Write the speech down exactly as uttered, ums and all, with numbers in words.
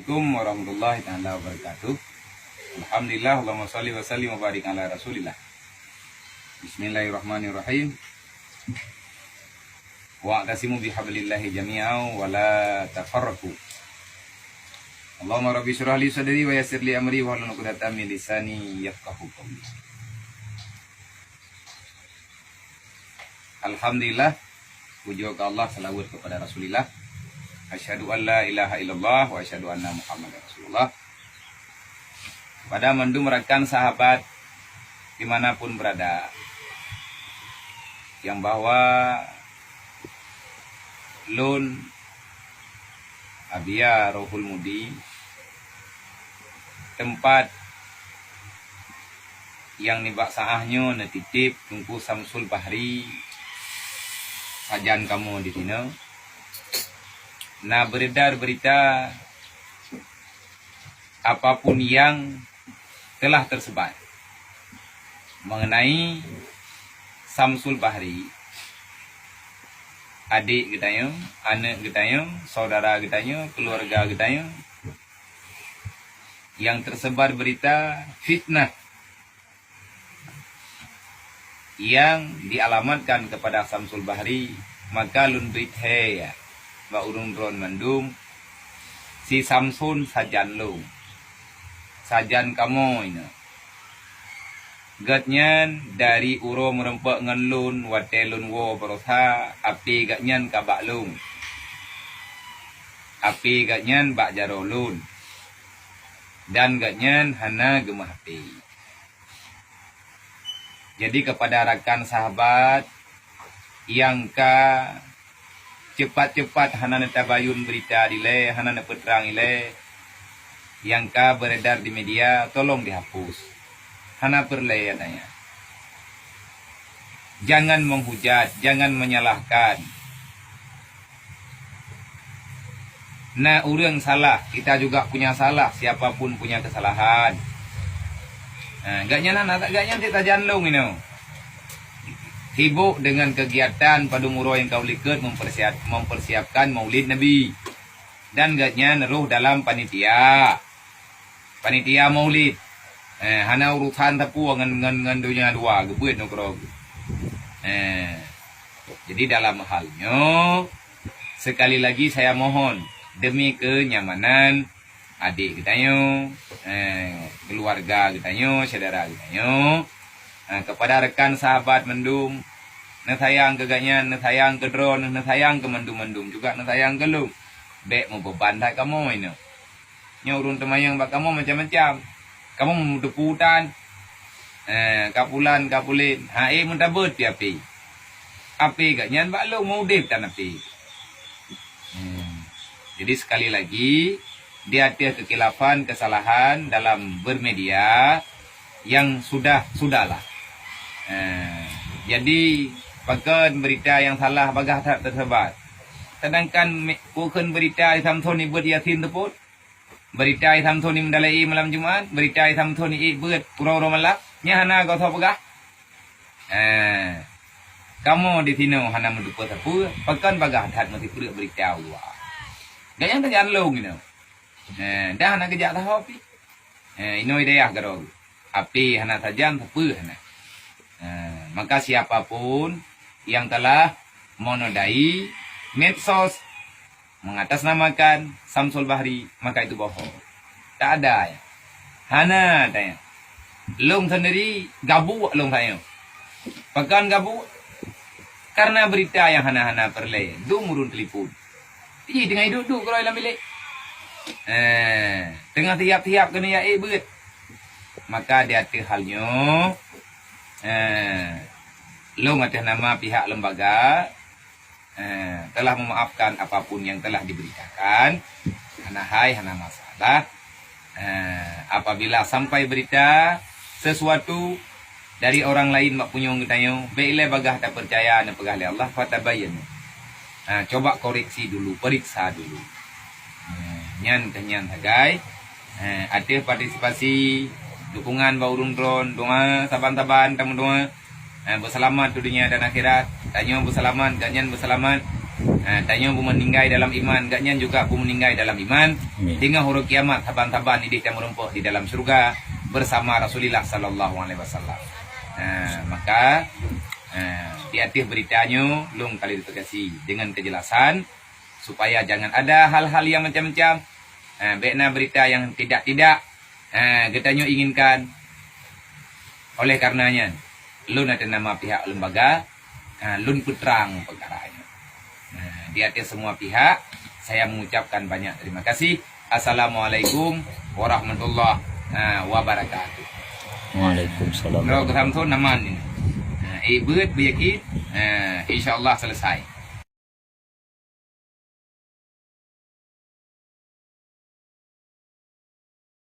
Assalamualaikum warahmatullahi taala wabarakatuh. Alhamdulillah, Allahumma shalli wa sallim wa barik ala Rasulillah. Bismillahirrahmanirrahim. Wa'tasimu bihablillahi jami'an wa la tafarraqu. Allahumma rabbi syrah li sadri wa yassir li amri wahlul 'uqdatam min lisani yafqahu qawli. Alhamdulillah, pujoe keu Allah, seulaweuet keupada Rasulillah. Asyhadu an la ilaha illallah wa asyhadu anna Muhammadar Rasulullah. Pada mandum rakan sahabat dimanapun berada, yang bahwa lôn Abia Rohul Mudi, teumpat nyang nibak saah nyoe neutitip Teungku Samsul Bahri sajan kamoe di sinoe. Na beredar berita apapun yang telah tersebar mengenai Samsul Bahri, adik geutanyoe, aneuk geutanyoe, saudara geutanyoe, keluarga geutanyoe, yang tersebar berita fitnah yang dialamatkan kepada Samsul Bahri, maka lôn bri thèe bak ureuëng droen mandum, si Samsul sajan lôn, sajan kamoe nyoe. Gobnyan dari uroe meureumpok ngon lôn watèe lôn woe baroesa, api gobnyan ka bak lôn. Api gobnyan bak jaroe lôn. Dan gobnyan hana geumeuhapé. Jadi, kepada rakan sahabat nyang ka cepat-cepat hana neutabayun berita dilèe, hana neupeutrang ilèe, nyang ka beredar di media, tolong dihapus. Hana peureulèe, katanya. Jangan menghujat, jangan menyalahkan. Na ureuëng salah, kita juga punya salah, siapa pun punya kesalahan. Ha, gobnyan hana, gobnyan cit sajan lôn inoe. Sibuk dengan kegiatan padum uroe nyang ka u likot mempersiap-, mempersiapkan Maulid Nabi. Dan gobnyan rôh dalam panitia. Panitia Maulid. Eh, hana urusan sapeue ngon, ngon, ngon donya dua, geubeuet ngon keudroe. Eh, jadi dalam hal nyoe, sekali lagi saya mohon, demi kenyamanan adik geutanyoe, eh, keluarga geutanyoe, syedara geutanyoe, eh, kepada rekan sahabat mandum, neusayang keu gobnyan, neusayang keu droeneuh, neusayang keu mandum-mandum juga, neusayang keu lôn. Bèk meubeban that kamoe inoe. Nyoe ureuëng teumanyong bak kamoe macam-macam. Kamoe meuteupeue tan. Eh, ka pulan, ka pulen. Ha, ék meutabeuet pih api. Api gobnyan bak lôn meuudép tan api. Hmm. Jadi, sekali lagi, di ateueh keukhilafan, kesalahan dalam bermedia yang sudah, sudahlah. Eh, jadi, pakon berita yang salah bagaih that teusebar. Sedangkan me-, pakon berita Samson ibeuet Yasin teupot? Berita Samson ni meudalai malam Jumat, berita Samson ni beuet uroe-uroe malam, nyan hana gata peugah. Eh, kamoe di sinoe hana meuteupeue sapeue, pakon bagaih that meusipeureuek berita u luwa. Gobnyan sajan lôn inoe. Eh, dah hana geujak saho pih. Eh, inoe hidayah keudroe. Api hana sajan, sapeue hana. Eh, maka siapa pun yang telah menodai medsos mengatasnamakan Samsul Bahri, maka itu bohong. Tak ada, ya. Hana, tanya. Lôn sendiri gabuek lôn sayoe. Pakon gabuek? Karena berita yang hana-hana peureulèe, dum ureuëng telepon. Ih, teungoh duek-duek keudroe lam bilék. Eh, teungoh siap-siap keuneuk jak ék beuet. Maka di ateueh hal nyoe, eh, lôn ateueh nama pihak lembaga, eh, telah memaafkan apapun yang telah diberitakan. Hana hai, hana masalah. Eh, apabila sampai berita sesuatu dari orang lain bak punyueng geutanyoe, bèk ilèe bagaih tapeucaya neupeugah lé Allah, fatabayyanu. Ha, coba koreksi dulu, periksa dulu. Eh, nyan keuh nyan sagai. Eh, ateueh partisipasi, dukungan bak ureuëng droen, doa saban-saban tameudoa. Eh, beuseulamat di dunia dan akhirat. Tanyoe beuseulamat, gobnyan beuseulamat. Ha, tanyoe beumeuninggai dalam iman, gobnyan juga beumeuninggai dalam iman. Amin. Teungoh uroe kiamat, saban-saban idéh tameurumpok di dalam syeuruga bersama Rasulullah sallallahu alaihi wasallam. Ha, maka, ha, di ateueh berita nyoe lôn klarifikasi dengan kejelasan supaya jangan ada hal-hal yang macam-macam. Ha, bék na berita yang tidak-tidak, ha, geutanyoe inginkan. Oleh karenanya, lôn atas nama pihak lembaga, ha, lôn peutrang peukara nyoe. Ha, di ateueh semua pihak, saya mengucapkan banyak terima kasih. Assalamualaikum warahmatullahi, ha, wabarakatuh. Waalaikumsalam. Droe keu Samson aman ni. Ha, eh, beuet beuyakin, ha, insya-Allah selesai.